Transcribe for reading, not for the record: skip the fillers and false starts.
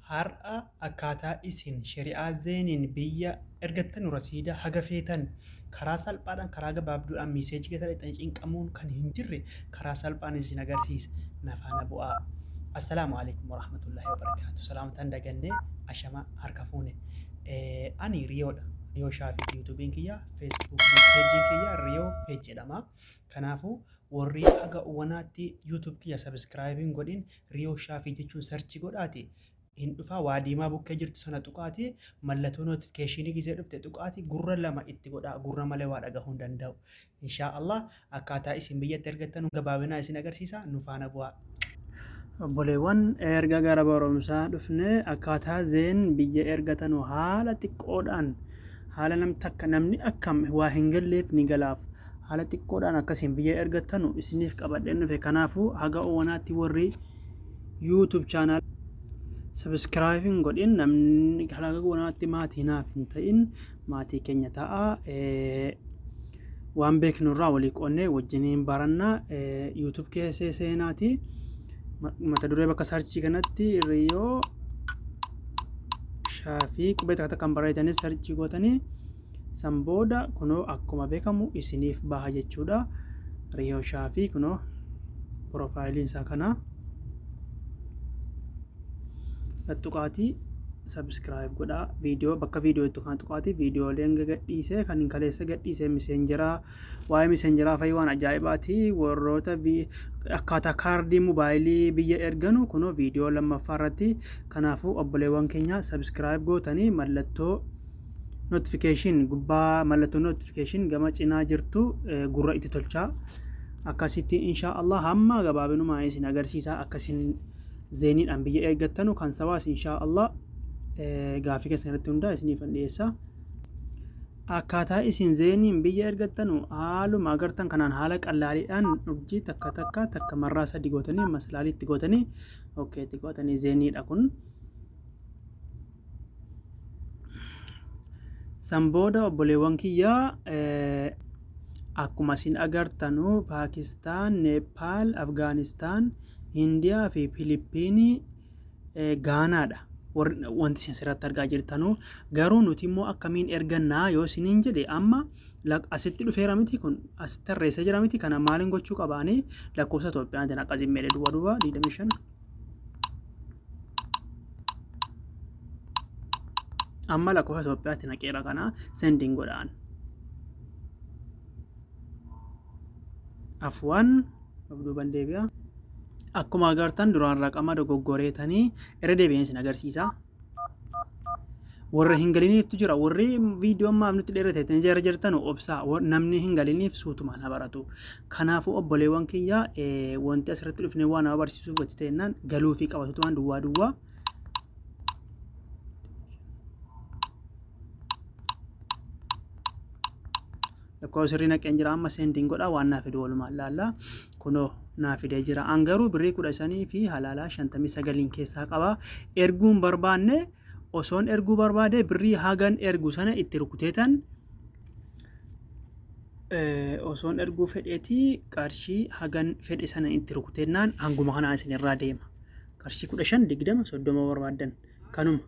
Har'a akkaataa isin shari'aa Zeeniin biyya ergattanu rasiida haga feetan karaa salphaadhaan karaa gabaabduudhaan message keessa dhaqxanii cinqamuun kan hin jirre karaa salphaan isin agarsiisa. Na faana bu'aa. Assalaamu alaikum warahmatullahi wabarakaatu. Salaamtaan dagannee ashama harka fuune. Ani Riyoodha. Riyoo Shaafii YouTube'n kiyya, Facebook peejiin kiyya Riyoo Page jedhama. Kanaafuu warri haga uwwanaatti YouTube kiyya subscribe hin godhin, Riyoo Shaafii jechuun search godhaati hin dhufaa, waa diimaa bukkee jirtu sana tuqaati, mallattoo notification gizee dhufte tuqaati, gurra lama itti godhaa, gurra malee waa dhagahuu hin danda'u. Inshaa Allah akkaataa isin biyyatti ergattan gabaabinaa isin agarsiisa, nu faana bu'aa. Obboleewwan, erga gara barumsaa dhufne akkaataa Zeen biyya ergatanu haala xiqqoodhaan, haala nam takka namni akkam waa hin galleef ni galaaf, haala xiqqoodhaan akkasiin biyya ergattanu isiniif qabadheen dhufe. Kanaafuu haga owwanaatti warri YouTube channel subscribe hin godhin, namni haga owwanaatti maatii naaf hin ta'in, maatii keenya ta'a. Waan beeknu irraa walii qoonnee wajjiniin baranna. YouTube keessee seenaati mata duree bakka search kanatti Riyoo Shaafii qubee takka takkaan barreessanii search gootanii, san booda kunoo akkuma beekamu isiniif baha jechuudha. Riyoo Shaafii kunoo profileiin isaa kana tuqaatii subscribe godhaa. Viidiyoo bakka viidiyoo itti kan tuqaatii viidiyooleen gadhiisee, kan hin kaleessa gadhiisee, Messengeraa, waa'ee Messengeraa fa'i waan ajaa'ibaati. Warroota akkaataa kaardii mobaayilii biyya erganu kunoo viidiyoo lammaffaa irratti. Kanaafuu obboleewwan keenya, subscribe gootanii mallattoo notification gubbaa, mallattoo notification gama cinaa jirtu gurra itti tolchaa. Akkasitti insha Allah hamma gabaabinumaa isin agarsiisa akkasin Zeeniidhaan biyya eeggattanu kan sawaas insha Allah gaafii keessan irratti hundaa isiniifan dhiyeessa. Akkaataa isin Zeeniin biyya ergattanu haaluma agartan kanaan, haala qallaaliidhaan urjii takka takka takka marraa sadi gootanii, maslaalii itti gootanii, okay itti gootanii, Zeeniidha kun. San booda obboleewwan kiyyaa, akkuma isin agartanu Paakistaan, Neepaal, Afgaanistaan, Hindiyaa fi Filiippiinii, Gaanaadha. Wanti isin asirratti argaa jirtanu garuu nuti immoo akkamiin ergannaa yoo isiniin jedhe, amma asitti dhufeera miti, kun asitti tarreessee jira miti, kana maaliin gochuu qabaanii lakkoofsa Itoophiyaan akka zimmeedhe duwwaa duwwaa 25 amma lakkoofsa Itoophiyaatti naqeera, kana sending godhaan. Afwan, of duuban deebi'a. Akkuma agartan duraan raqama dogoggoreetanii irra deebi'een isin agarsiisa. Warra hin galiniiftu jira. Warri viidiyoo ammaaf nutti dheerate jara jirtan obsaa, namni hin galiniif suutumaan haa baratu. Kanaafuu obboleewwan kiyya, wanti asirratti dhufnee waan nama barsiisuuf gati ta'ennaan galuu fi qabatutumaan duwwaa duwwaa. Lakkoofsa sirrii naqeen jira, amma sending godha, waan naa fidu walumaan laalla. Kunoo naa fidee jira. An garuu birrii 15 fi halaalaa 59n keessaa qaba. Erguun barbaanne, osoon erguu barbaade birrii hagan ergu sana itti rukuteetan, osoon erguu fedheeti qarshii hagan fedhe sana itti rukuteennaan hanguma kanaan isin irraa deema. Qarshii 15, 20, 30 barbaaddan kanuma.